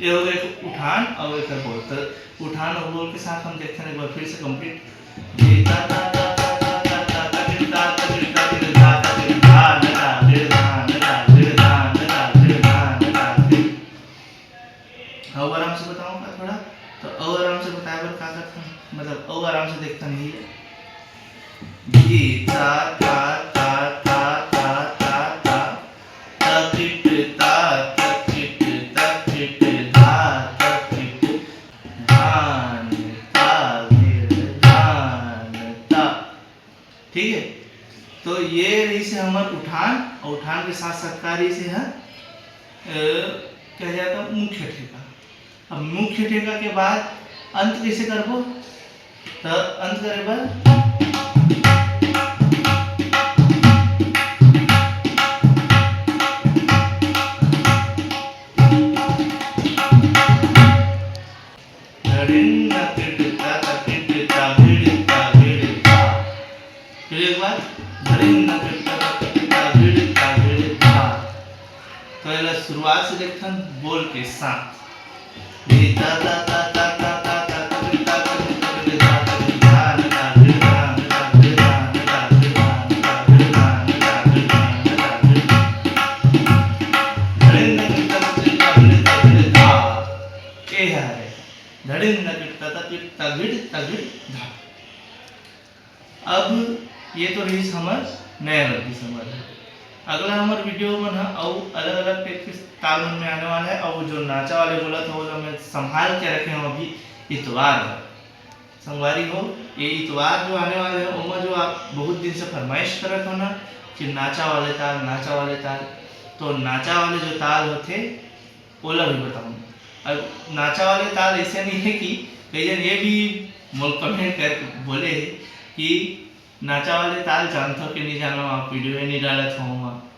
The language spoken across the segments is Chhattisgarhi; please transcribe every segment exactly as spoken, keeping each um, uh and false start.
ये हो गए उठान और एक बोल। तो उठान और बोल के साथ हम देखते हैं एक बार फिर से कंप्लीट। और आराम से बताऊंगा थोड़ा। तो और आराम से बताए बर का करते हैं, मतलब और आराम से देखता नहीं है। गी ता ता ता ता ता ता ता, ता किट ता, ता किट, ता किट धा, ता किट धान, ता गिर धान, ता। ठीक है, तो ये रही से हमर उठान, और उठान के साथ साथ का रही से है, अ, कह जाता मुख्य ठेका। अब मुख्य ठेका के बाद अंत कैसे करबो? तो अंत करे बर घड़िन न किट ता, ता किट ता, भिड़ ता, भिड़ ता। फिर एक बार, घड़िन न किट ता, ता किट ता, भिड़ ता, भिड़ ता। तो एला शुरुआत से देखथन, बोल के साथ। ये ता, ता, ता, ता, ता, ता, ता, ता, ता, ता, ता, ता, ता, ता, ता, ता, धड़िन धकिट ततकिट तगिड़ तगिड़ धड़। अब ये तो रहिस हमर नया लग्गी संगवारी। अगला हमर वीडियो मन ह अउ अलग-अलग टाइप के ताल मन में आने वाला है, अउ जो नाचा वाले बोलत हो, ओला मैं संभाल के रखे हूँ अभी इतवार बर। संगवारी हो, ये इतवार जो आने वाला है, ओमा जो आप बहुत दिन से फरमाइश करत हो ना कि नाचा वाले ताल, नाचा वाले ताल, तो नाचा वाले जो ताल होथे, ओला भी बताऊँ। अब नाचा वाले ताल ऐसे नहीं है कि कई जन ये भी मोल कमेंट कर बोले है कि नाचा वाले ताल जानथो कि नहीं जानो, आप वीडियो नहीं डालत हो, वहाँ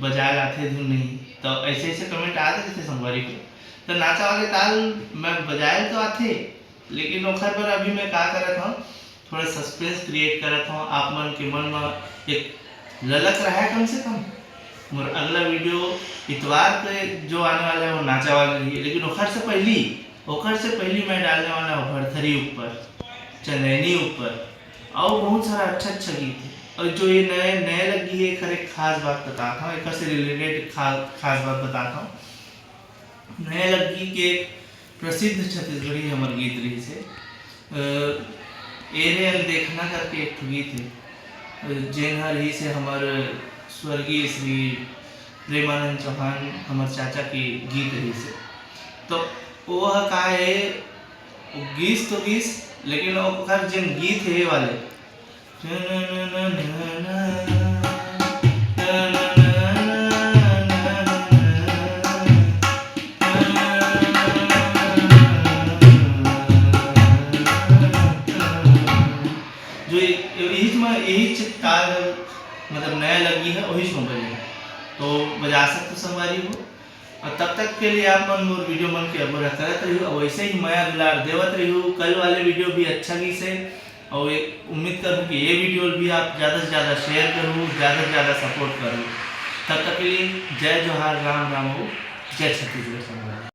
बजाए आथे धुन नहीं। तो ऐसे ऐसे कमेंट आते रहते संगवारी को। तो नाचा वाले ताल मैं बजाए तो आथे, लेकिन ओखर पर अभी मैं का करत हूँ, थोड़ा सस्पेंस क्रिएट करत हूँ आप मन के मन में, एक ललक रहा है कम से कम। मोर अगला वीडियो इतवार के जो आने वाला है, वो नाचा वाला रही है, लेकिन ओखर से पहली, ओखर से पहली मैं डालने वाला हूँ भरथरी ऊपर, चंदैनी ऊपर, और बहुत सारा अच्छा अच्छा गीत है। और जो ये नए नए लग्गी है, एकर एक खास बात बताता हूँ, एकर से रिलेटेड खा, खास बात बताता हूँ। नए लग्गी के एक प्रसिद्ध छत्तीसगढ़ी हमर गीत रहिस हे, अ, ए रे अनदेखना करके एक ठो गीत हे, अ, जेन ह रहिस हे हमर स्वर्गीय श्री प्रेमानंद चौहान, हमर चाचा के गीत रहिस हे। तो वो ह का हे, वो गीस तो गीस, लेकिन ओकर जेन गीत हे ये वाले, जो यही, यही ताल, मतलब, नया लग्गी है, वही में बजे, तो बजा सकते संगवारी हो। और तब तक के लिए आप मन मोर वीडियो मन के अगोरा करत रहियो, और वैसे ही मया दुलार देवत रहियो। कल वाले वीडियो भी अच्छा गीस हे, और ये उम्मीद करूँ कि ये वीडियो भी आप ज़्यादा से ज़्यादा शेयर करूँ, ज़्यादा से ज़्यादा सपोर्ट करूँ। तब तक के लिए जय जोहार, राम राम हो, जय छत्तीसगढ़ संगवारी।